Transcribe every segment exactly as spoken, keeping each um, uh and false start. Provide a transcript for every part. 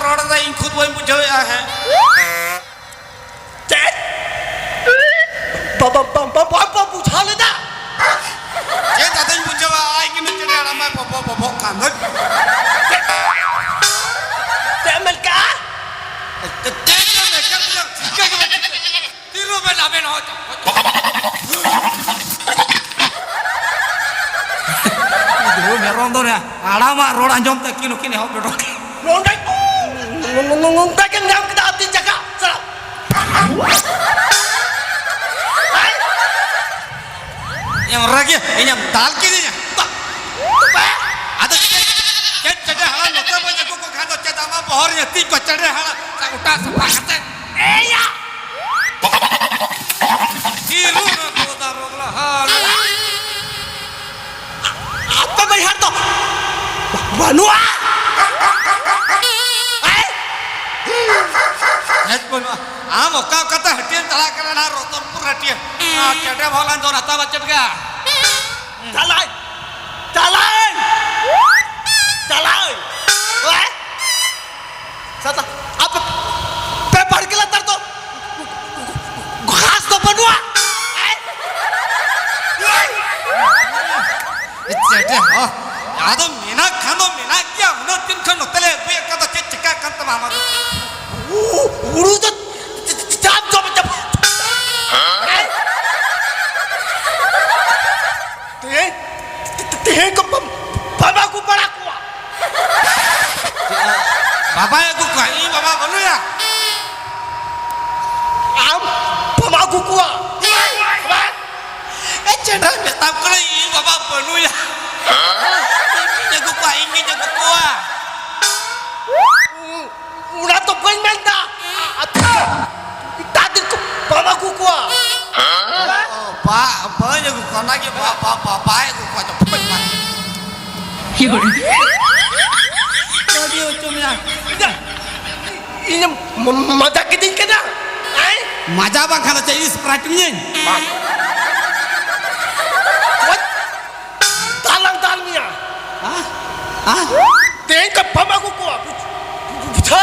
ᱨᱚᱲ ᱮᱫᱟ, ᱤᱧ ᱠᱷᱩᱫ ᱵᱟᱹᱧ ᱵᱩᱡᱷᱟᱹᱣᱮᱫᱼᱟ᱾ ᱦᱮᱸ, ᱪᱮᱫ? ᱵᱟᱵᱟ, ᱵᱟᱵᱟ, ᱵᱟᱵᱟ, ᱵᱟᱵᱟ ᱵᱩᱡᱷᱟᱹᱣ ᱞᱮᱫᱟ? ᱪᱮᱫ ᱟᱫᱚᱧ ᱵᱩᱡᱷᱟᱹᱣᱟ? ᱟᱡ ᱜᱮ ᱢᱤᱫᱴᱮᱱ ᱦᱟᱲᱟᱢᱟᱭ ᱵᱚᱵᱚ ᱵᱚᱵᱚᱜ ᱠᱟᱱ᱾ ᱪᱮᱫ ᱮᱢ ᱢᱮᱱ ᱠᱮᱜᱼᱟ? ᱪᱮᱫ ᱮᱢ ᱢᱮᱱ ᱠᱮᱜᱼᱟ? ᱪᱮᱫ ᱮᱢ ᱢᱮᱱ ᱠᱮᱜᱼᱟ? ᱪᱮᱫ ᱮᱢ ᱢᱮᱱ ᱠᱮᱜᱼᱟ? ᱛᱤᱨᱩᱵᱮᱱ ᱟᱵᱮᱱ ᱦᱚᱸ᱾ ᱢᱮᱨᱚᱢ ᱫᱚ ᱦᱟᱲᱟᱢᱟᱜ ᱨᱚᱲ ᱟᱸᱡᱚᱢ ᱛᱮ ᱠᱤᱱ ᱦᱚᱸᱠᱤᱱ ᱮᱦᱚᱵ ᱰᱚᱰᱚ᱾ ᱱᱚᱰᱮ, ᱱᱚᱰᱮ ᱜᱮᱢ ᱧᱟᱢ ᱠᱮᱫᱟ ᱟᱹᱛᱤᱧ ᱡᱟᱭᱜᱟ᱾ ᱪᱟᱞᱟᱜ᱾ ᱤᱧᱮᱢ ᱨᱟᱹᱜᱤ, ᱤᱧᱮᱢ ᱫᱟᱞ ᱠᱤᱫᱤᱧᱟ᱾ ᱟᱫᱚ ᱪᱮᱫ, ᱪᱮᱫ ᱪᱮᱰᱮ ᱦᱟᱲᱟᱢ ᱱᱚᱛᱮ ᱵᱟᱹᱧ ᱟᱹᱜᱩ ᱠᱚ ᱠᱷᱟᱱ ᱫᱚ ᱪᱮᱫ ᱟᱢᱟᱜ ᱵᱚᱦᱚᱜ ᱨᱮ ᱛᱤᱧ ᱠᱚ ᱪᱮᱰᱮ ᱦᱟᱲᱟᱢ ᱥᱟᱶ ᱜᱚᱴᱟ ᱥᱟᱯᱷᱟ ᱠᱟᱛᱮ? ᱮᱭᱟ! ᱤᱨᱩ ᱨᱮ ᱠᱚᱫᱟ ᱨᱚᱜᱽᱞᱟ ᱦᱟᱞ᱾ ᱟᱯᱮ ᱵᱟᱹᱭᱦᱟᱹᱲ ᱫᱚ ᱵᱟᱹᱱᱩᱜᱼᱟ? ᱦᱮᱸ? ᱪᱮᱫ ᱵᱟᱹᱱᱩᱜᱼᱟ? ᱟᱢ ᱚᱠᱟ ᱚᱠᱟᱛᱮ ᱦᱟᱹᱴᱤᱭᱟᱹᱢ ᱪᱟᱞᱟᱜ ᱠᱟᱱᱟ ᱱᱟᱦᱟᱜ ᱨᱚᱛᱚᱱᱯᱩᱨ ᱦᱟᱹᱴᱤᱭᱟᱹ? ᱟᱨ ᱪᱮᱰᱮ ᱵᱷᱟᱣᱞᱟᱱ ᱫᱚ ᱱᱟᱛᱟ ᱵᱟᱪᱮᱫ ᱜᱮ? ᱪᱟᱞᱟᱜ, ᱪᱟᱞᱟᱜ, ᱪᱟᱞᱟᱜ᱾ ᱦᱮᱸ? ᱥᱟᱛᱟ, ᱟᱯᱮ ᱯᱮ ᱵᱟᱲᱜᱮ ᱞᱟᱛᱟᱨ ᱫᱚ ᱜᱷᱟᱥ ᱫᱚ ᱵᱟᱹᱱᱩᱜᱼᱟ? ᱪᱮᱰᱮ ᱦᱚ, ᱟᱫᱚ ᱢᱮᱱᱟᱜ ᱠᱷᱟᱱ ᱫᱚ ᱢᱮᱱᱟᱜ ᱜᱮᱭᱟ, ᱩᱱᱟᱹᱜ ᱫᱤᱱ ᱠᱷᱚᱱ ᱱᱚᱛᱮ ᱞᱮ ᱟᱹᱜᱩᱭᱮᱫ ᱠᱟᱱ ᱫᱚ, ᱪᱮᱫ ᱪᱤᱠᱟᱹᱜ ᱠᱟᱱ ᱛᱟᱢᱟ ᱟᱢᱟᱜ ᱫᱚ? ᱦᱩ-, ᱦᱩᱲᱩ ᱫᱚ ᱪᱟᱯ ᱪᱟᱯ ᱪᱟᱯ᱾ ᱛᱮᱦᱮᱧ, ᱛᱮᱦᱮᱧ ᱠᱚ ᱵᱟᱢ ᱟᱹᱜᱩ ᱵᱟᱲᱟ ᱠᱚᱣᱟ᱾ ᱵᱟᱵᱟᱭ ᱟᱹᱜᱩ ᱠᱚᱣᱟ, ᱤᱧ ᱵᱟᱵᱟ ᱵᱟᱹᱱᱩᱭᱟ᱾ ᱟᱢ ᱵᱟᱢ ᱟᱹᱜᱩ ᱠᱚᱣᱟ᱾ ᱮ, ᱪᱮᱰᱟᱭ ᱢᱮᱛᱟᱢ ᱠᱟᱱᱟ, ᱤᱧ ᱵᱟᱵᱟ ᱵᱟᱹᱱᱩᱭᱟ᱾ ᱤᱧ ᱜᱤᱧ ᱟᱹᱜᱩ ᱠᱚᱣᱟ, ᱤᱧ ᱜᱤᱧ ᱟᱹᱜᱩ ᱠᱚᱣᱟ᱾ ᱚᱱᱟ ᱫᱚ ᱵᱟᱹᱧ ᱢᱮᱱᱫᱟ᱾ ᱮᱴᱟᱜ ᱫᱤᱱ ᱠᱚ ᱵᱟᱢ ᱟᱹᱜᱩ ᱠᱚᱣᱟ᱾ ᱚ, ᱵᱟ-, ᱵᱟᱹᱧ ᱟᱹᱜᱩ ᱠᱚᱣᱟ, ᱚᱱᱟᱜᱮ ᱵᱟ-, ᱵᱟ-, ᱵᱟ-, ᱵᱟᱭ ᱟᱹᱜᱩ ᱠᱚᱣᱟ, ᱡᱚᱠᱷᱚᱱ ᱵᱟᱭ ᱟᱹᱰᱤ ᱦᱚᱪᱚ ᱢᱮᱭᱟ᱾ ᱤᱧᱮᱢ ᱢ-, ᱢᱚᱡᱟ ᱠᱤᱫᱤᱧ ᱠᱟᱱᱟ᱾ ᱟᱭ? ᱢᱟᱡᱟ ᱵᱟᱝᱠᱷᱟᱱ ᱫᱚ ᱪᱮᱫ, ᱤᱧ Sprite ᱧᱩᱭᱟᱹᱧ? ᱚᱡ, ᱫᱟᱞᱟᱝ ᱫᱟᱞ ᱢᱮᱭᱟ᱾ ᱦᱮᱸ? ᱦᱮᱸ? ᱛᱮᱦᱮᱧ ᱠᱚ ᱵᱟᱢ ᱟᱹᱜᱩ ᱠᱚᱣᱟ, ᱵᱩᱡ-, ᱵᱩᱡᱷᱟᱹᱣ?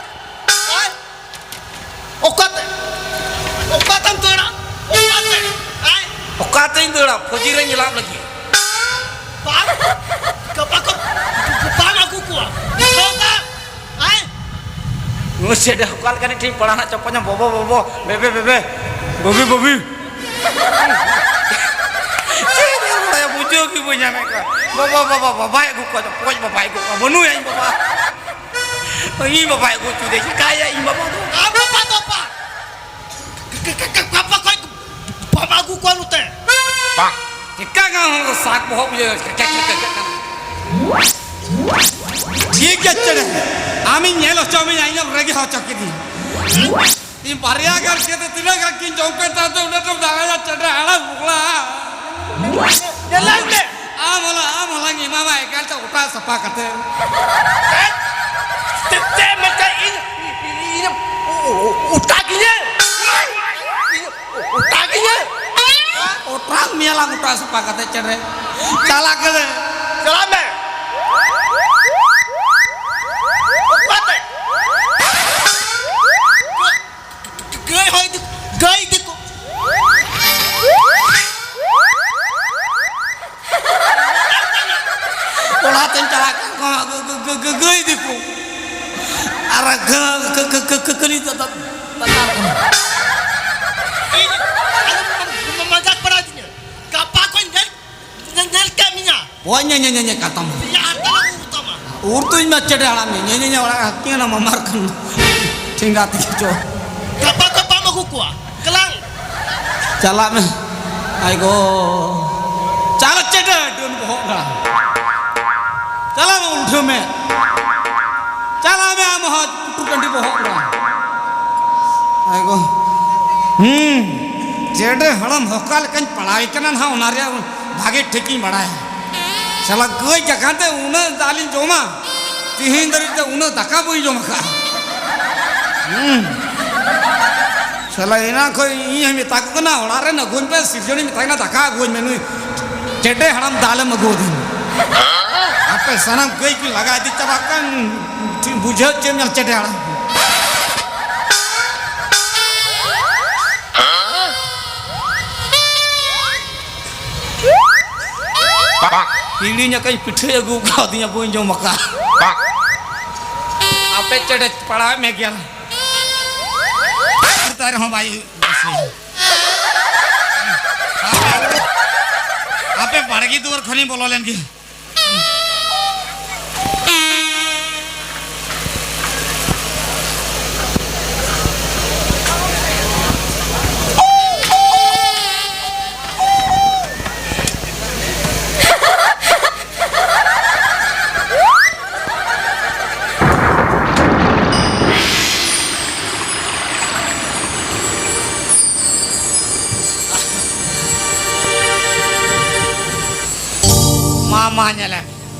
ᱟᱭ, ᱚᱠᱟᱛᱮ? ᱚᱠᱟᱛᱮᱢ ᱫᱟᱹᱲᱟ? ᱚᱠᱟᱛᱮ? ᱟᱭ, ᱚᱠᱟᱛᱮᱧ ᱫᱟᱹᱲᱟ? ᱯᱷᱚᱡᱤ ᱨᱮᱧ ᱧᱮᱞᱟᱢ ᱞᱟᱹᱜᱤᱫ᱾ ᱵᱟᱝ, ᱜᱟᱯᱟ ᱠᱚ ᱵᱟᱢ ᱟᱹᱜᱩ ᱠᱚᱣᱟ᱾ ᱵᱩᱡᱷᱟᱹᱣ ᱫᱟ? ᱟᱭ᱾ ᱱᱩᱭ ᱪᱮᱫ ᱚᱠᱟ ᱞᱮᱠᱟᱱᱤᱡ ᱴᱷᱮᱱ ᱯᱟᱲᱟᱣ ᱱᱟ ᱪᱚᱯᱚᱧᱟ, ᱵᱚᱵᱚ, ᱵᱚᱵᱚ, ᱵᱮᱵᱮ, ᱵᱮᱵᱮ, ᱵᱚᱵᱤ, ᱵᱚᱵᱤ᱾ ᱪᱮᱫ ᱮ ᱵᱟᱲᱟᱭᱟ, ᱵᱩᱡᱷᱟᱹᱣ ᱜᱮ ᱵᱟᱹᱧ ᱧᱟᱢᱮᱫ ᱠᱟᱱ᱾ ᱵᱟᱵᱟ, ᱵᱟᱵᱟ, ᱵᱟᱵᱟᱭ ᱟᱹᱜᱩ ᱠᱚᱣᱟ, ᱯᱚᱡ ᱵᱟᱵᱟᱭ ᱟᱹᱜᱩ ᱠᱚᱣᱟ, ᱵᱟᱹᱱᱩᱭᱟ ᱤᱧ ᱵᱟᱵᱟ᱾ ᱤᱧ ᱵᱟᱵᱟᱭ ᱟᱹᱜᱩ ᱦᱚᱪᱚᱭᱮᱫᱟ, ᱪᱤᱠᱟᱹᱭᱟ ᱤᱧ ᱵᱟᱵᱟ ᱫᱚ? ᱟᱢ ᱵᱟᱵᱟ ᱫᱚ ᱵᱟ᱾ ᱜᱟᱯᱟ ᱠᱷᱚᱡ ᱵᱟᱢ ᱟᱹᱜᱩ ᱠᱚᱣᱟ ᱱᱚᱛᱮ᱾ ᱪᱮᱠᱟ ᱜᱟᱱ ᱦᱚᱲ ᱫᱚ ᱥᱟᱜ ᱵᱚᱦᱚᱜ ᱵᱩᱡᱷᱟᱹᱣ, ᱪᱮᱠᱟ, ᱪᱮᱠᱟ, ᱪᱮᱠᱟ᱾ ᱴᱷᱤᱠ ᱜᱮᱭᱟ ᱪᱮᱬᱮ, ᱟᱢᱤᱧ ᱧᱮᱞ ᱦᱚᱪᱚ ᱢᱮᱭᱟ, ᱤᱧᱮᱢ ᱨᱮᱜᱮ ᱦᱚᱪᱚ ᱠᱤᱫᱤᱧᱟ᱾ ᱤᱧ ᱵᱟᱨᱭᱟ ᱜᱟᱱ ᱠᱷᱮᱛ ᱨᱮ ᱛᱤᱱᱟᱹᱜ ᱜᱟᱱ ᱠᱤᱱ ᱡᱚᱢ ᱠᱮᱫ ᱛᱟᱦᱮᱸ ᱫᱚ, ᱚᱸᱰᱮ ᱫᱚᱢ ᱫᱟᱬᱟᱭᱟ ᱪᱮᱬᱮ ᱦᱟᱲᱟᱢ ᱵᱚᱠᱞᱟ᱾ ᱧᱮᱞᱟᱭ ᱢᱮ᱾ ᱟᱢ ᱦᱚᱞᱟ, ᱟᱢ ᱦᱚᱞᱟᱧ ᱮᱢᱟᱢᱟ ᱮᱠᱟᱞ ᱛᱮ ᱚᱴᱟᱜ ᱥᱟᱯᱷᱟ ᱠᱟᱛᱮ᱾ ᱪᱮᱫ, ᱪᱮᱫ ᱮᱢ ᱢᱮᱛᱟᱭ? ᱤᱧ, ᱤᱧ, ᱤᱧ, ᱚᱴᱟᱜᱤᱧᱟᱹ? ᱤᱧ, ᱚᱴᱟᱜᱤᱧᱟᱹ? ᱚᱴᱟᱜ ᱢᱮᱭᱟ ᱞᱟᱝ ᱚᱴᱟᱜ ᱥᱟᱯᱷᱟ ᱠᱟᱛᱮ ᱪᱮᱬᱮ᱾ ᱪᱟᱞᱟᱜ ᱠᱟᱱᱟᱹᱧ᱾ ᱚᱲᱟᱜ ᱛᱮᱧ ᱪᱟᱞᱟᱜ ᱠᱟᱱ ᱠᱷᱟᱱ ᱜᱟᱹ-, ᱜᱟᱹ-, ᱜᱟᱹ-, ᱜᱟᱹ-, ᱜᱟᱹᱭ ᱫᱤᱠᱩ ᱟᱨ ᱜᱟᱹ-, ᱜᱟᱹ-, ᱜᱟᱹ-, ᱜᱟᱹ-, ᱜᱟᱹ-, ᱠᱟᱹᱞᱤ ᱫᱚ ᱫᱟ-, ᱫᱟᱫᱟ ᱠᱟᱱᱟ᱾ ᱤᱧ ᱟᱞᱚᱢ ᱢᱟ-, ᱢᱟ-, ᱢᱟᱡᱟᱠ ᱵᱟᱲᱟᱭ ᱫᱤᱧᱟ᱾ ᱜᱟᱯᱟ ᱠᱷᱚᱱ ᱧᱮᱞ, ᱧᱮ-, ᱧᱮᱞ ᱠᱮᱫ ᱢᱮᱭᱟ᱾ ᱯᱚᱭ ᱧᱮ-, ᱧᱮ-, ᱧᱮ-, ᱧᱮ ᱠᱟᱛᱟᱢ᱾ ᱤᱧᱟᱜ ᱟᱨ ᱛᱟᱞᱟ ᱩᱨ ᱛᱟᱢᱟ᱾ ᱩᱨ ᱛᱩᱧ ᱢᱟ ᱪᱮᱰᱮ ᱦᱟᱲᱟᱢ ᱧᱮ-, ᱧᱮ-, ᱧᱮ ᱚᱲᱟᱜ ᱦᱟᱹᱠᱤ ᱚᱱᱟ ᱢᱟᱢᱟᱨ ᱠᱷᱟᱱ᱾ ᱴᱷᱮᱸᱜᱟ ᱛᱮᱜᱮ ᱪᱚ᱾ ᱜᱟᱯᱟ ᱫᱚ ᱵᱟᱢ ᱟᱹᱜᱩ ᱠᱚᱣᱟ᱾ ᱠᱟᱞᱟᱝ᱾ ᱪᱟᱞᱟᱜ ᱢᱮ᱾ ᱟᱭ ᱜᱚ᱾ ᱪᱟᱞᱟᱜ ᱪᱮᱰᱮ ᱰᱟᱹᱱ ᱵᱚᱦᱚᱜ ᱜᱟᱲᱟ᱾ ᱪᱟᱞᱟᱜ ᱢᱮ ᱩᱞᱴᱷᱟᱹ ᱢᱮ᱾ ᱪᱟᱞᱟᱜ ᱢᱮ ᱟᱢ ᱦᱚᱸ ᱯᱩᱴᱩᱨ ᱴᱟᱺᱰᱤ ᱵᱚᱦᱚᱜ ᱜᱟᱲᱟ᱾ ᱟᱭ ᱜᱚ᱾ ᱦᱩᱸ᱾ ᱪᱮᱰᱮ ᱦᱟᱲᱟᱢ ᱦᱚᱠᱟ ᱞᱮᱠᱟᱧ ᱯᱟᱲᱟᱣᱮ ᱠᱟᱱᱟ ᱱᱟᱦᱟᱜ, ᱚᱱᱟ ᱨᱮᱭᱟᱜ ᱵᱷᱟᱜᱮ ᱴᱷᱤᱠᱤᱧ ᱵᱟᱲᱟᱭᱟ᱾ ᱥᱟᱞᱟ ᱜᱟᱹᱭ ᱡᱟᱠᱟᱛ ᱛᱮ ᱩᱱᱟᱹᱜ ᱫᱟᱜ ᱞᱤᱧ ᱡᱚᱢᱟ, ᱛᱤᱦᱤᱧ ᱫᱷᱟᱹᱨᱤᱡ ᱛᱮ ᱩᱱᱟᱹᱜ ᱫᱟᱠᱟ ᱵᱟᱹᱧ ᱡᱚᱢ ᱟᱠᱟᱫᱼᱟ᱾ ᱦᱩᱸ᱾ ᱥᱟᱞᱟ ᱮᱱᱟᱝ ᱠᱷᱚᱱ ᱤᱧ ᱦᱚᱸᱧ ᱢᱮᱛᱟ ᱠᱚ ᱠᱟᱱᱟ, ᱚᱲᱟᱜ ᱨᱮᱱ ᱟᱹᱜᱩᱧ ᱯᱮ, ᱥᱤᱨᱡᱚᱱᱤᱧ ᱢᱮᱛᱟᱭ ᱠᱟᱱᱟ, ᱫᱟᱠᱟ ᱟᱹᱜᱩᱧ ᱢᱮ, ᱱᱩᱭ ᱪᱮᱰᱮ ᱦᱟᱲᱟᱢ ᱫᱟᱜ ᱞᱮᱢ ᱟᱹᱜᱩ ᱟᱹᱫᱤᱧ᱾ ᱟᱯᱮ ᱥᱟᱱᱟᱢ ᱜᱟᱹᱭ ᱠᱚ ᱞᱟᱜᱟ ᱤᱫᱤ ᱪᱟᱵᱟᱜ ᱠᱟᱱ, ᱵᱩᱡᱷᱟᱹᱣ ᱪᱮᱫ ᱮᱢ ᱧᱮᱞ ᱪᱮᱰᱮ ᱦᱟᱲᱟᱢ᱾ ᱦᱤᱲᱤᱧ ᱟᱠᱟᱫᱟᱹᱧ, ᱯᱤᱴᱷᱟᱹᱭ ᱟᱹᱜᱩ ᱠᱟᱣᱫᱤᱧᱟ, ᱵᱟᱹᱧ ᱡᱚᱢ ᱟᱠᱟᱫ᱾ ᱟᱯᱮ ᱪᱮᱰᱮ ᱯᱟᱲᱟᱣ ᱢᱮ ᱜᱮᱭᱟ᱾ ᱛᱟᱭ ᱨᱮᱦᱚᱸ ᱵᱟᱭ ᱟᱯᱮ ᱵᱟᱲᱜᱮ ᱫᱩᱣᱟᱹᱨ ᱠᱷᱚᱱᱤᱧ ᱵᱚᱞᱚ ᱞᱮᱱ ᱜᱮ᱾ ᱢᱟ, ᱢᱟ, ᱧᱮᱞᱮᱢ᱾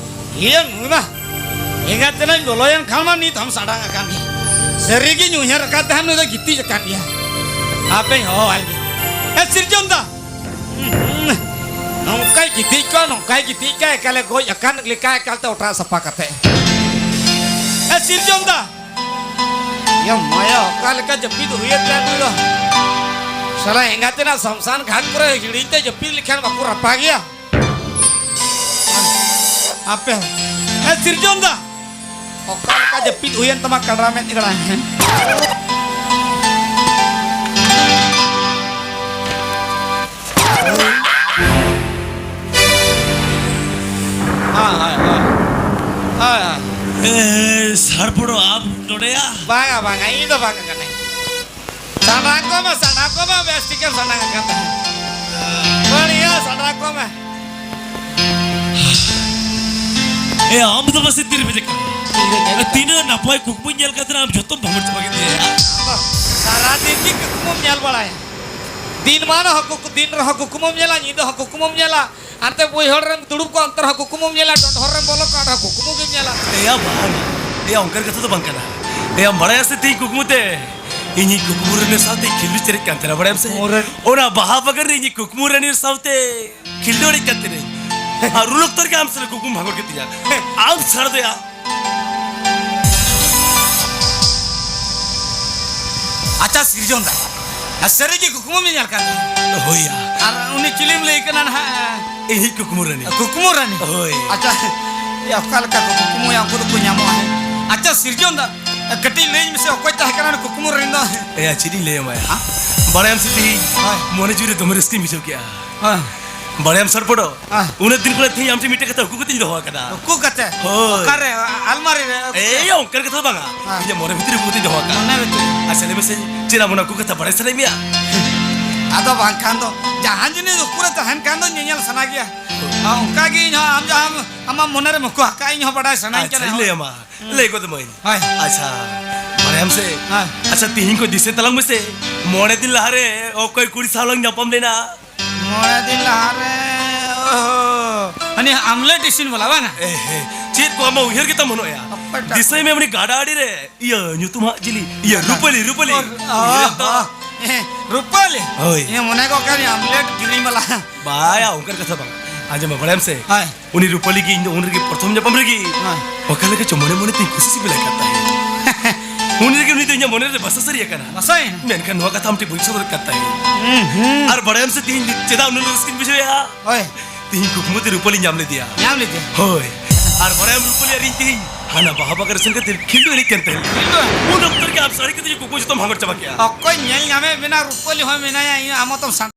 ᱤᱭᱟᱹ, ᱱᱩᱭ ᱢᱟ ᱮᱸᱜᱟᱛ ᱛᱮᱱᱟᱧ ᱵᱚᱞᱚᱭᱮᱱ ᱠᱷᱟᱱ ᱢᱟ ᱱᱤᱛ ᱦᱚᱸᱢ ᱥᱟᱰᱟᱝ ᱟᱠᱟᱱ ᱜᱮ᱾ ᱥᱟᱹᱨᱤ ᱜᱤᱧ ᱩᱭᱦᱟᱹᱨ ᱟᱠᱟᱫ ᱛᱟᱦᱮᱸᱫ, ᱱᱩᱭ ᱫᱚ ᱜᱤᱛᱤᱡ ᱟᱠᱟᱱ ᱜᱮᱭᱟ᱾ ᱦᱟᱯᱮᱧ ᱦᱚᱦᱚᱣᱟᱭ ᱜᱮ᱾ ᱮ, ᱥᱤᱨᱡᱚᱱ ᱫᱟ! ᱱᱚᱝᱠᱟᱭ ᱜᱤᱛᱤᱡ ᱠᱚᱜᱼᱟ, ᱱᱚᱝᱠᱟᱭ ᱜᱤᱛᱤᱡ ᱠᱚᱜᱼᱟ, ᱮᱠᱟᱞᱮ ᱜᱚᱡ ᱟᱠᱟᱱ ᱞᱮᱠᱟ, ᱮᱠᱟᱞᱛᱮ ᱚᱴᱟᱜ ᱥᱟᱯᱷᱟ ᱠᱟᱛᱮ᱾ ᱮ, ᱥᱤᱨᱡᱚᱱ ᱫᱟ! ᱭᱟ ᱢᱟᱭᱟ, ᱚᱠᱟ ᱞᱮᱠᱟ ᱡᱟᱹᱯᱤᱫ ᱦᱩᱭᱮᱱ ᱛᱟᱭᱟ ᱱᱩᱭ ᱫᱚ? ᱥᱟᱞᱟ ᱮᱸᱜᱟᱛ ᱛᱮᱱᱟᱜ ᱥᱚᱢᱥᱟᱱ ᱜᱷᱟᱴ ᱠᱚᱨᱮ ᱦᱤᱲᱤᱧ ᱛᱮ ᱡᱟᱹᱯᱤᱫ ᱞᱮᱠᱷᱟᱱ ᱵᱟᱠᱚ ᱨᱟᱯᱟᱜᱮᱭᱟ᱾ ᱟᱯᱮ ᱦᱚᱸ᱾ ᱮ ᱥᱤᱨᱡᱚᱱ ᱫᱟ, ᱚᱠᱟ ᱞᱮᱠᱟ ᱡᱟᱹᱯᱤᱫ ᱦᱩᱭᱮᱱ ᱛᱟᱢᱟ ᱠᱟᱰᱨᱟ ᱢᱮᱫ ᱜᱟᱰᱟ? ᱦᱮᱸ? ᱦᱳᱭ, ᱦᱳᱭ, ᱦᱳᱭ᱾ ᱦᱳᱭ, ᱦᱳᱭ᱾ ᱮ, ᱥᱟᱨᱯᱚᱲᱚ, ᱟᱢ ᱱᱚᱰᱮᱭᱟ? ᱵᱟᱝᱟ, ᱵᱟᱝᱟ, ᱤᱧ ᱫᱚ ᱵᱟᱝ ᱠᱟᱹᱱᱟᱹᱧ᱾ ᱥᱟᱰᱟ ᱠᱚᱢᱮ, ᱥᱟᱰᱟ ᱠᱚᱢᱮ, ᱵᱮᱥ ᱴᱷᱤᱠᱮᱢ ᱥᱟᱰᱟ ᱟᱠᱟᱱ ᱛᱟᱦᱮᱸᱫ᱾ ᱵᱟᱹᱲᱤᱭᱟᱹ, ᱥᱟᱰᱟ ᱠᱚᱢᱮ᱾ ᱮ, ᱟᱢ ᱫᱚ ᱢᱟᱥᱮ ᱛᱤᱨᱮ ᱵᱮᱨᱮᱫ ᱠᱟᱱᱟ? ᱛᱤᱨᱮ ᱵᱮᱨᱮᱫ ᱠᱟᱱᱟ? ᱛᱤᱱᱟᱹᱜ ᱱᱟᱯᱟᱭ ᱠᱩᱠᱢᱩᱧ ᱧᱮᱞ ᱠᱟᱫ ᱛᱟᱦᱮᱱᱟ, ᱟᱢ ᱡᱷᱚᱛᱚᱢ ᱵᱷᱟᱸᱜᱚᱲ ᱪᱟᱵᱟ ᱠᱮᱫ ᱛᱤᱧᱟ᱾ ᱟᱢ ᱫᱚ ᱥᱟᱨᱟ ᱫᱤᱱ ᱜᱮ ᱠᱩᱠᱢᱩᱢ ᱧᱮᱞ ᱵᱟᱲᱟᱭᱟ᱾ ᱫᱤᱱ ᱢᱟᱱ ᱦᱚᱸ ᱠᱩᱠ-, ᱫᱤᱱ ᱨᱮᱦᱚᱸ ᱠᱩᱠᱢᱩᱢ ᱧᱮᱞᱟ, ᱧᱤᱫᱟᱹ ᱦᱚᱸ ᱠᱩᱠᱢᱩᱢ ᱧᱮᱞᱟ᱾ ᱦᱟᱱᱛᱮ ᱵᱟᱹᱭᱦᱟᱹᱲ ᱨᱮᱢ ᱫᱩᱲᱩᱵ ᱠᱚᱜᱼᱟ, ᱚᱱᱛᱮ ᱨᱮᱦᱚᱸ ᱠᱩᱠᱢᱩᱢ ᱧᱮᱞᱟ, ᱰᱚᱸᱰᱷᱚᱨ ᱨᱮᱢ ᱵᱚᱞᱚ ᱠᱚᱜᱼᱟ, ᱚᱸᱰᱮ ᱦᱚᱸ ᱠᱩᱠᱢᱩ ᱜᱮᱢ ᱧᱮᱞᱟ᱾ ᱮᱭᱟ ᱵᱟᱝ, ᱮᱭᱟ ᱚᱱᱠᱟᱱ ᱠᱟᱛᱷᱟ ᱫᱚ ᱵᱟᱝ ᱠᱟᱱᱟ᱾ ᱮᱭᱟᱢ ᱵᱟᱲᱟᱭᱟ ᱥᱮ ᱛᱮᱦᱮᱧ ᱠᱩᱠᱢᱩ ᱛᱮ ᱤᱧᱤᱡ ᱠᱩᱠᱢᱩ ᱨᱟᱹᱱᱤ ᱥᱟᱶᱛᱮ ᱠᱷᱤᱞᱰᱩ ᱪᱮᱨᱮᱡ ᱠᱟᱱ ᱛᱟᱦᱮᱱᱟ, ᱵᱟᱲᱟᱭᱟᱢ ᱥᱮ? ᱠᱩᱠᱢᱩ ᱨᱟᱹᱱᱤ? ᱚᱱᱟ ᱵᱟᱦᱟ ᱵᱟᱜᱟᱱ ᱨᱮ ᱤᱧᱤᱡ ᱠᱩᱠᱢᱩ ᱨᱟᱹᱱᱤ ᱥᱟᱶᱛᱮ ᱠᱷᱤᱞᱰᱩ ᱮᱱᱮᱡ ᱠᱟᱱ ᱛᱟᱦᱮᱱᱟᱹᱧ᱾ ᱟᱨ ᱩᱱ ᱚᱠᱛᱚ ᱨᱮᱜᱮ ᱟᱢ ᱥᱟᱞᱟᱜ ᱠᱩᱠᱢᱩ ᱵᱷᱟᱸᱜᱚᱲ ᱠᱮᱫ ᱛᱤᱧᱟ᱾ ᱟᱢ ᱪᱷᱟᱲ ᱫᱚᱭᱟ᱾ ᱟᱪᱪᱷᱟ ᱥᱤᱨᱡᱚᱱ ᱫᱟ, ᱟᱨ ᱥᱟᱹᱨᱤ ᱜᱮ ᱠᱩᱠᱢᱩ ᱢᱮ ᱧᱮᱞ ᱠᱟᱱ ᱛᱟᱦᱮᱸ? ᱦᱳᱭ ᱭᱟ᱾ ᱟᱨ ᱩᱱᱤ ᱪᱤᱞᱤᱢ ᱞᱟᱹᱭ ᱠᱟᱱᱟ ᱱᱟᱦᱟᱜ? ᱤᱧᱤᱡ ᱠᱩᱠᱢᱩ ᱨᱟᱹᱱᱤ᱾ ᱠᱩᱠᱢᱩ ᱨᱟᱹᱱᱤ? ᱦᱳᱭ᱾ ᱟᱪᱪᱷᱟ, ᱮᱭᱟ, ᱚᱠᱟ ᱞᱮᱠᱟ ᱠᱚ ᱠᱩᱠᱢᱩᱭᱟ, ᱩᱱᱠᱩ ᱫᱚᱠᱚ ᱧᱟᱢᱚᱜᱼᱟ᱾ ᱟᱪᱪᱷᱟ ᱥᱤᱨᱡᱚᱱ ᱫᱟ, ᱠᱟᱹᱴᱤᱡ ᱞᱟᱹᱭᱟᱹᱧ ᱢᱮᱥᱮ, ᱚᱠᱚᱭ ᱛᱟᱦᱮᱸ ᱠᱟᱱᱟ ᱩᱱᱤ ᱠᱩᱠᱢᱩ ᱨᱟᱹᱱᱤ ᱫᱚ? ᱮᱭᱟ, ᱪᱮᱫ ᱤᱧ ᱞᱟᱹᱭᱟᱢᱟ ᱭᱟ? ᱦᱮᱸ? ᱵᱟᱲᱟᱭᱟᱢ ᱥᱮ ᱛᱮᱦᱮᱧ ᱦᱳᱭ᱾ ᱢᱚᱱᱮ ᱡᱤᱣᱤ ᱨᱮ ᱫᱚᱢᱮ ᱨᱟᱹᱥᱠᱟᱹᱧ ᱵᱩᱡᱷᱟᱹᱣ ᱠᱮᱜᱼᱟ᱾ ᱦᱮᱸ᱾ ᱵᱟᱲᱟᱭᱟᱢ ᱥᱟᱨᱯᱚᱲᱚ? ᱦᱮᱸ᱾ ᱩᱱᱟᱹᱜ ᱫᱤᱱ ᱠᱷᱚᱱᱟᱜ ᱛᱮᱦᱮᱧ ᱟᱢ ᱴᱷᱮᱱ ᱢᱤᱫᱴᱮᱡ ᱠᱟᱛᱷᱟ ᱩᱠᱩ ᱠᱟᱛᱮᱧ ᱫᱚᱦᱚ ᱟᱠᱟᱫᱟ᱾ ᱩᱠᱩ ᱠᱟᱛᱮ? ᱦᱳᱭ᱾ ᱚᱠᱟᱨᱮ? ᱟ-, ᱟᱞᱢᱟᱨᱤ ᱨᱮ? ᱮᱭ, ᱚᱱᱠᱟᱱ ᱠᱟᱛᱷᱟ ᱫᱚ ᱵᱟᱝᱟ᱾ ᱦᱮᱸ᱾ ᱤᱧᱟᱹᱜ ᱢᱚᱱᱮ ᱵᱷᱤᱛᱤᱨ ᱨᱮ ᱩᱠᱩ ᱠᱟᱛᱮᱧ ᱫᱚᱦᱚ ᱟᱠᱟᱫᱟ᱾ ᱢᱚᱱᱮ ᱵᱷᱤᱛᱤᱨ? ᱟᱪᱪᱷᱟ, ᱞᱟᱹᱭ ᱢᱮᱥᱮ, ᱪᱮᱫ ᱟᱢ ᱚᱱᱟ ᱩᱠᱩ ᱠᱟᱛᱷᱟ ᱵᱟᱲᱟᱭ ᱥᱟᱱᱟᱭᱮᱫ ᱢᱮᱭᱟ? ᱟᱫᱚ ᱵᱟᱝᱠᱷᱟᱱ ᱫᱚ, ᱡᱟᱦᱟᱸ ᱡᱤᱱᱤᱥ ᱩᱠᱩ ᱨᱮ ᱛᱟᱦᱮᱱ ᱠᱷᱟᱱ ᱫᱚ ᱧᱮᱧᱮᱞ ᱥᱟᱱᱟ ᱜᱮᱭᱟ᱾ ᱦᱳᱭ᱾ ᱟᱨ ᱚᱱᱠᱟ ᱜᱮ ᱤᱧ ᱦᱚᱸ ᱟᱢ ᱡᱟᱦᱟᱸ ᱟᱢᱟᱜ ᱢᱚᱱᱮ ᱨᱮᱢ ᱩᱠᱩ ᱟᱠᱟᱫᱼᱟ, ᱤᱧ ᱦᱚᱸ ᱵᱟᱰᱟᱭ ᱥᱟᱱᱟᱧ ᱠᱟᱱᱟ᱾ ᱟᱪᱪᱷᱟᱧ ᱞᱟᱹᱭ ᱟᱢᱟ᱾ ᱦᱩᱸ᱾ ᱞᱟᱹᱭ ᱜᱚᱫ ᱟᱹᱢᱟᱹᱧ᱾ ᱦᱳᱭ᱾ ᱟᱪᱪᱷᱟ, ᱵᱟᱲᱟᱭᱟᱢ ᱥᱮ? ᱦᱮᱸ᱾ ᱟᱪᱪᱷᱟ, ᱛᱤᱦᱤᱧ ᱠᱚ ᱫᱤᱥᱟᱹ ᱛᱟᱞᱟᱝ ᱢᱮᱥᱮ, ᱢᱚᱬᱮ ᱫᱤᱱ ᱞᱟᱦᱟᱨᱮ ᱚᱠᱚᱭ ᱠᱩᱲᱤ ᱥᱟᱶ ᱞᱟᱝ ᱧᱟᱯᱟᱢ ᱞᱮᱱᱟ? ᱢᱚᱬᱮ ᱫᱤᱱ ᱞᱟᱦᱟᱨᱮ, ᱳᱦᱳ, ᱦᱟᱹᱱᱤ ᱟᱢᱞᱮᱴ ᱤᱥᱤᱱ ᱵᱟᱞᱟ, ᱵᱟᱝᱟ? ᱮ ᱦᱮ, ᱪᱮᱫ ᱠᱚ ᱟᱢᱟᱜ ᱩᱭᱦᱟᱹᱨ ᱜᱮᱛᱟᱢ ᱵᱟᱹᱱᱩᱜᱼᱟ? ᱚᱠᱚᱭᱴᱟᱜ? ᱫᱤᱥᱟᱹᱭ ᱢᱮ, ᱩᱱᱤ ᱜᱟᱰᱟ ᱟᱲᱮ ᱨᱮ, ᱤᱭᱟᱹ, ᱧᱩᱛᱩᱢ ᱦᱟᱸᱜ ᱪᱤᱞᱤ? ᱤᱭᱟᱹ, ᱚᱠᱟ? ᱨᱩᱯᱟᱹᱞᱤ, ᱨᱩᱯᱟᱹᱞᱤ᱾ ᱚ, ᱩᱭᱦᱟᱹᱨ ᱛᱚ᱾ ᱚ, ᱮ, ᱨᱩᱯᱟᱹᱞᱤ? ᱦᱳᱭ᱾ ᱤᱧ ᱢᱚᱱᱮ ᱠᱚᱜ ᱠᱟᱱ ᱟᱢᱞᱮᱴ ᱠᱤᱨᱤᱧ ᱵᱟᱞᱟ᱾ ᱵᱟᱭᱟ, ᱚᱱᱠᱟᱱ ᱠᱟᱛᱷᱟ ᱵᱟᱝ᱾ ᱟᱸᱡᱚᱢ ᱢᱮ, ᱵᱟᱲᱟᱭᱟᱢ ᱥᱮ? ᱦᱳᱭ᱾ ᱩᱱᱤ ᱨᱩᱯᱟᱹᱞᱤ ᱜᱮ ᱤᱧ ᱫᱚ ᱩᱱ ᱨᱮᱜᱮ ᱯᱨᱚᱛᱷᱚᱢ ᱧᱟᱯᱟᱢ ᱨᱮᱜᱮ ᱦᱮᱸ᱾ ᱚᱠᱟ ᱞᱮᱠᱟ ᱪᱚ ᱢᱚᱱᱮ ᱢᱚᱱᱮ ᱛᱤᱧ ᱠᱩᱥᱤ ᱥᱤᱵᱤᱞ ᱟᱠᱟᱫ ᱛᱟᱦᱮᱸᱫ᱾ ᱩᱱ ᱨᱮᱜᱮ ᱩᱱᱤ ᱫᱚ ᱤᱧᱟᱹᱜ ᱢᱚᱱᱮ ᱨᱮ ᱵᱟᱥᱟ ᱥᱟᱹᱨᱤ ᱟᱠᱟᱱᱟ᱾ ᱵᱟᱥᱟᱭᱮᱱ? ᱢᱮᱱᱠᱷᱟᱱ ᱱᱚᱣᱟ ᱠᱟᱛᱷᱟ ᱟᱢ ᱴᱷᱮᱱ ᱵᱟᱹᱧ ᱥᱚᱫᱚᱨ ᱟᱠᱟᱫ ᱛᱟᱦᱮᱸᱫ᱾ ᱦᱩᱸ, ᱦᱩᱸ᱾ ᱟᱨ ᱵᱟᱲᱟᱭᱟᱢ ᱥᱮ ᱛᱤᱦᱤᱧ ᱪᱮᱫᱟᱜ ᱩᱱᱟᱹᱜ ᱨᱟᱹᱥᱠᱟᱹᱧ ᱵᱩᱡᱷᱟᱹᱣᱮᱫᱼᱟ? ᱦᱳᱭ᱾ ᱛᱤᱦᱤᱧ ᱠᱩᱠᱢᱩ ᱛᱮ ᱨᱩᱯᱟᱹᱞᱤ ᱧᱟᱢ ᱞᱮᱫᱮᱭᱟ᱾ ᱧᱟᱢ ᱞᱮᱫᱮᱭᱟ? ᱦᱳᱭ᱾ ᱟᱨ ᱵᱟᱲᱟᱭᱟᱢ ᱨᱩᱯᱟᱹᱞᱤ ᱟᱨ ᱤᱧ ᱛᱮᱦᱮᱧ ᱦᱟᱱᱟ ᱵᱟᱦᱟ ᱵᱟᱜᱟᱱ ᱨᱮ ᱥᱮᱱ ᱠᱟᱛᱮ ᱠᱷᱤᱞᱰᱩ ᱮᱱᱮᱡ ᱠᱟᱱ ᱛᱟᱦᱮᱸ᱾ ᱩᱱ ᱚᱠᱛᱚ ᱨᱮᱜᱮ ᱟᱢ ᱥᱟᱹᱨᱤ ᱠᱟᱛᱮ ᱠᱩᱠᱢᱩ ᱡᱚᱛᱚᱢ ᱦᱟᱢᱮᱴ ᱪᱟᱵᱟ ᱠᱮᱜᱼᱟ᱾ ᱚᱠᱚᱭ ᱧᱮᱞ ᱧᱟᱢᱮᱫ ᱵᱮᱱᱟ? ᱨᱩᱯᱟᱹᱞᱤ ᱦᱚᱸ ᱢᱮᱱᱟᱭᱟ, ᱤᱧ ᱟᱢ ᱦᱚᱸᱛᱚᱢ ᱥᱟᱱ-